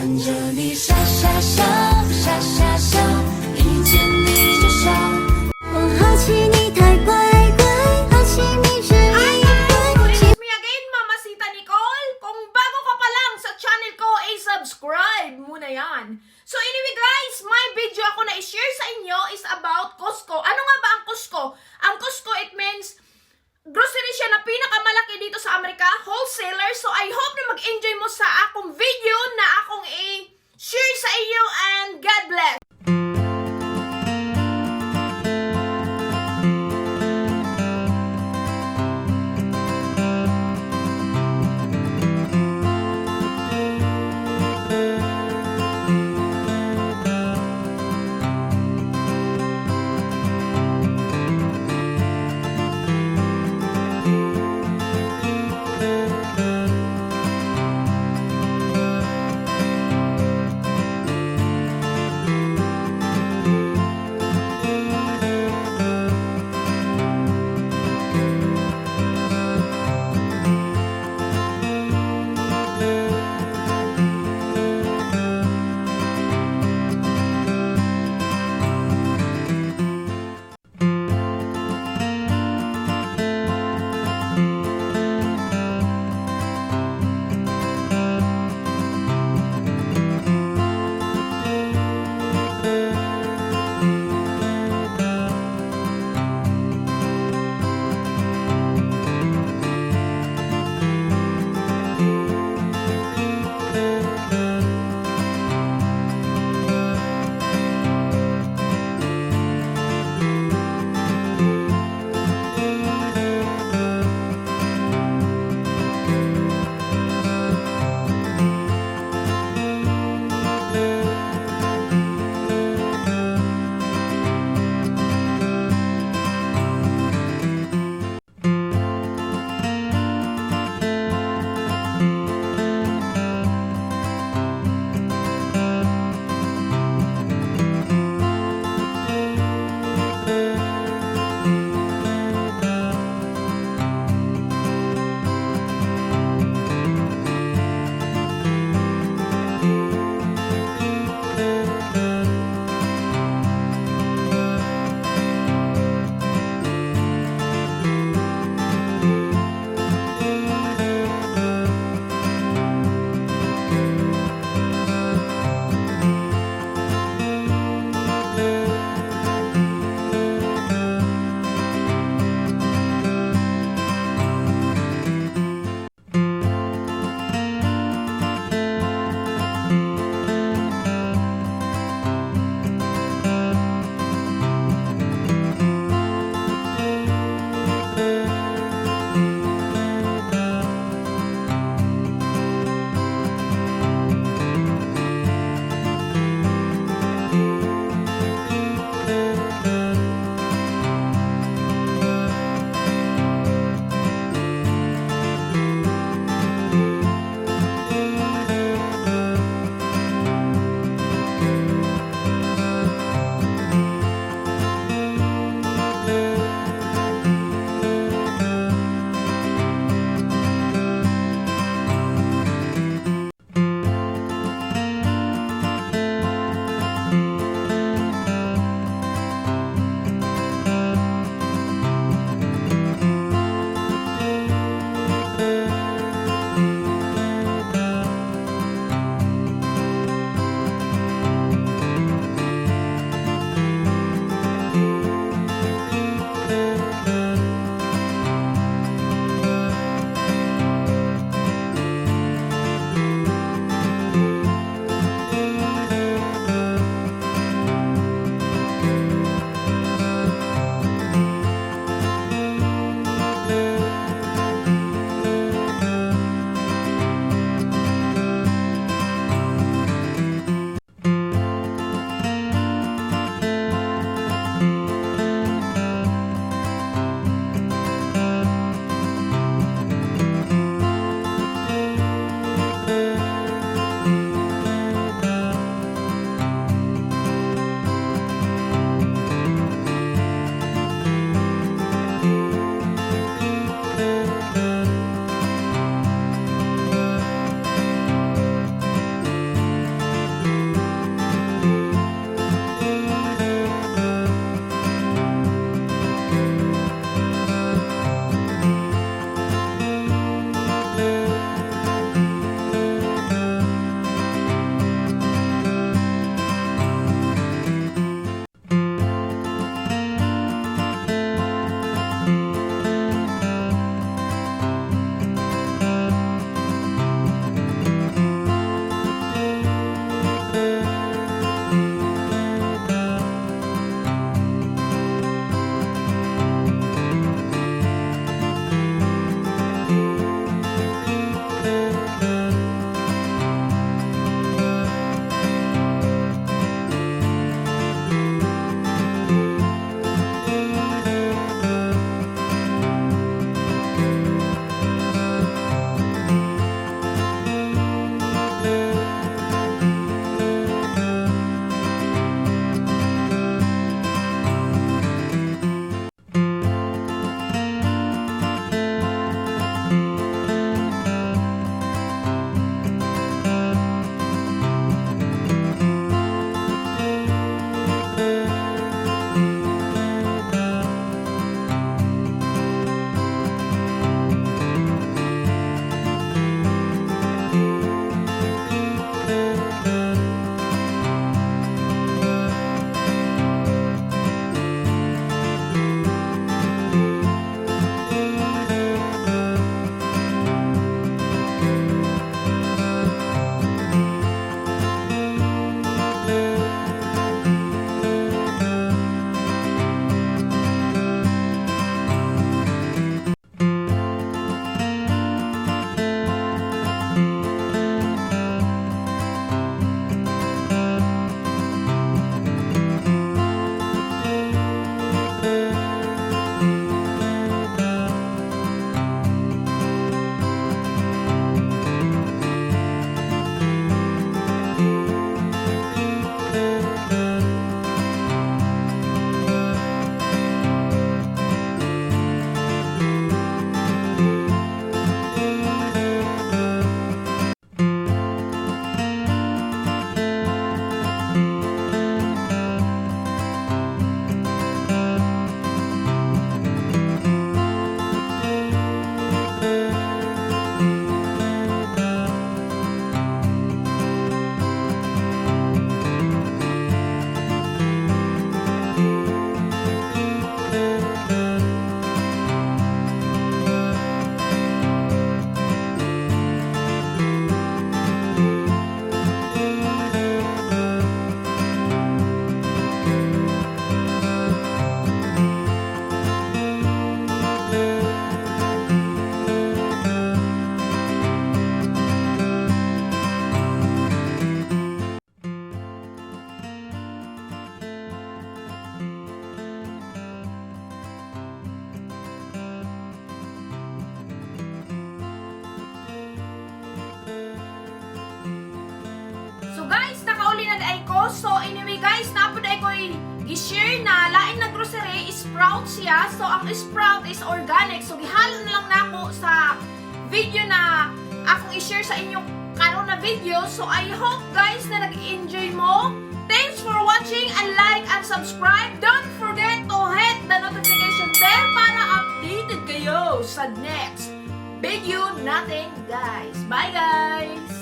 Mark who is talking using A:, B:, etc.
A: 看着你傻傻笑，傻傻笑，一见你就笑。
B: 我好奇你太乖乖，好奇你是
C: Hi
B: 一
C: guys! So
B: 位
C: it's me again, Mamacita Nicole. Kung bago ka pa lang sa channel ko, eh subscribe muna yan. So anyway guys, may video ako na i-share sa inyo is about Costco. Ano nga ba ang Costco? Ang Costco, it means grocery siya na pinakamalaki dito sa Amerika, wholesaler. So I hope na mag-enjoy mo sa akong video na akong i-share sa inyo and God bless! So anyway guys, naa pod ko'y gi-share na lain na grocery, sprout siya. So ang sprout is organic. So gihalo na lang nako sa video na akong i-share sa inyo karon na video. So I hope guys na nag-enjoy mo. Thanks for watching and like and subscribe. Don't forget to hit the notification bell para updated kayo sa next video natin, guys. Bye, guys!